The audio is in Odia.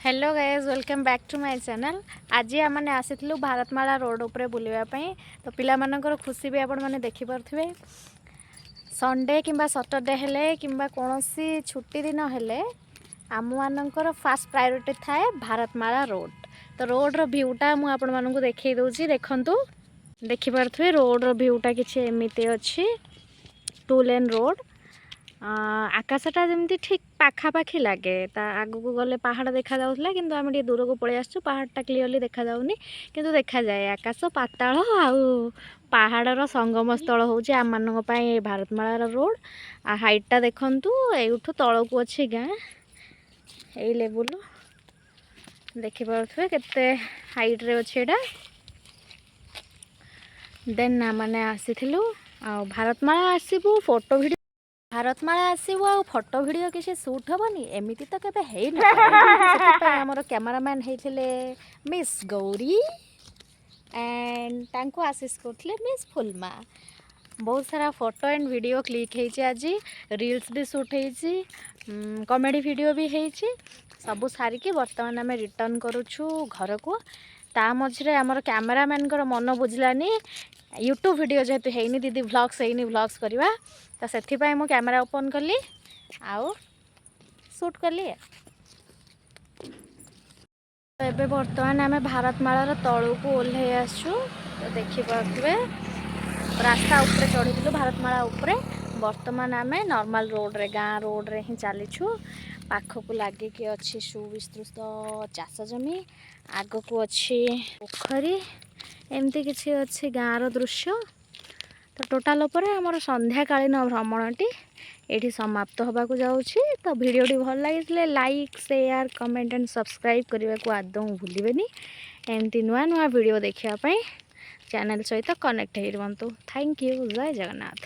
Hello guys, welcome back to my channel. ଆଜି ଆମେମାନେ ଆସିଥିଲୁ ଭାରତମାଳା ରୋଡ଼ ଉପରେ ବୁଲିବା ପାଇଁ। ତ ପିଲାମାନଙ୍କର ଖୁସି ବି ଆପଣମାନେ ଦେଖିପାରୁଥିବେ। ସଣ୍ଡେ କିମ୍ବା ସଟରଡେ ହେଲେ କିମ୍ବା କୌଣସି ଛୁଟି ଦିନ ହେଲେ ଆମମାନଙ୍କର ଫାଷ୍ଟ ପ୍ରାୟୋରିଟି ଥାଏ ଭାରତମାଳା ରୋଡ଼। ତ ରୋଡ଼ର ଭ୍ୟୁଟା ମୁଁ ଆପଣମାନଙ୍କୁ ଦେଖେଇ ଦେଉଛି, ଦେଖନ୍ତୁ। ଦେଖିପାରୁଥିବେ, ରୋଡ଼ର ଭ୍ୟୁଟା କିଛି ଏମିତି ଅଛି, ଟୁ ଲେନ୍ ରୋଡ଼। ଆକାଶଟା ଯେମିତି ଠିକ୍ ପାଖାପାଖି ଲାଗେ। ତା ଆଗକୁ ଗଲେ ପାହାଡ଼ ଦେଖାଯାଉଥିଲା, କିନ୍ତୁ ଆମେ ଟିକେ ଦୂରକୁ ପଳେଇ ଆସିଛୁ। ପାହାଡ଼ଟା କ୍ଲିଅରଲି ଦେଖାଯାଉନି, କିନ୍ତୁ ଦେଖାଯାଏ। ଆକାଶ, ପାତାଳ ଆଉ ପାହାଡ଼ର ସଙ୍ଗମ ସ୍ଥଳ ହେଉଛି ଆମମାନଙ୍କ ପାଇଁ ଏ ଭାରତମାଳାର ରୋଡ଼। ଆଉ ହାଇଟ୍ଟା ଦେଖନ୍ତୁ, ଏଇଠୁ ତଳକୁ ଅଛି ଗାଁ। ଏଇ ଲେବୁଲ ଦେଖିପାରୁଥିବେ, କେତେ ହାଇଟ୍ରେ ଅଛି ଏଇଟା। ଦେନ୍ ଆମେ ଆସିଥିଲୁ ଆଉ ଭାରତମାଳା ଆସିବୁ, ଫଟୋ ଭିଡ଼ିଓ, ଭାରତମାଳା ଆସିବୁ ଆଉ ଫଟୋ ଭିଡ଼ିଓ କିଛି ସୁଟ୍ ହେବନି, ଏମିତି ତ କେବେ ହେଇନପାରେ। ସେଥିପାଇଁ ଆମର କ୍ୟାମେରାମ୍ୟାନ୍ ହେଇଥିଲେ ମିସ୍ ଗୌରୀ ଆଣ୍ଡ ତାଙ୍କୁ ଆସିଷ୍ଟ କରୁଥିଲେ ମିସ୍ ଫୁଲମା। ବହୁତ ସାରା ଫଟୋ ଆଣ୍ଡ ଭିଡ଼ିଓ କ୍ଲିକ୍ ହେଇଛି ଆଜି। ରିଲ୍ସ ବି ସୁଟ୍ ହେଇଛି, କମେଡ଼ି ଭିଡ଼ିଓ ବି ହେଇଛି। ସବୁ ସାରିକି ବର୍ତ୍ତମାନ ଆମେ ରିଟର୍ନ କରୁଛୁ ଘରକୁ। ତା ମଝିରେ ଆମର କ୍ୟାମେରାମ୍ୟାନଙ୍କର ମନ ବୁଝିଲାନି, ୟୁଟ୍ୟୁବ୍ ଭିଡ଼ିଓ ଯେହେତୁ ହେଇନି ଦିଦି, ଭ୍ଲଗ୍ସ ହେଇନି, ଭ୍ଲଗ୍ସ କରିବା। ତ ସେଥିପାଇଁ ମୁଁ କ୍ୟାମେରା ଓପନ୍ କଲି ଆଉ ସୁଟ୍ କଲି। ତ ଏବେ ବର୍ତ୍ତମାନ ଆମେ ଭାରତମାଳାର ତଳକୁ ଓହ୍ଲେଇ ଆସିଛୁ। ତ ଦେଖିପାରୁଥିବେ, ରାସ୍ତା ଉପରେ ଚଢ଼ିଥିଲୁ ଭାରତମାଳା ଉପରେ। ବର୍ତ୍ତମାନ ଆମେ ନର୍ମାଲ ରୋଡ଼ରେ, ଗାଁ ରୋଡ଼ରେ ହିଁ ଚାଲିଛୁ। ପାଖକୁ ଲାଗିକି ଅଛି ସୁବିସ୍ତୃତ ଚାଷ ଜମି, ଆଗକୁ ଅଛି ପୋଖରୀ, ଏମିତି କିଛି ଅଛି ଗାଁର ଦୃଶ୍ୟ। ତ ଟୋଟାଲ ଉପରେ ଆମର ସନ୍ଧ୍ୟାକାଳୀନ ଭ୍ରମଣଟି ଏଇଠି ସମାପ୍ତ ହେବାକୁ ଯାଉଛି। ତ ଭିଡ଼ିଓଟି ଭଲ ଲାଗିଥିଲେ like, share, comment and subscribe କରିବାକୁ ଆଦୌ ଭୁଲିବେନି। ଏମିତି ନୂଆ ନୂଆ ଭିଡ଼ିଓ ଦେଖିବା ପାଇଁ ଚ୍ୟାନେଲ୍ ସହିତ କନେକ୍ଟ ହେଇ ରୁହନ୍ତୁ। Thank you. Jay Jagannath.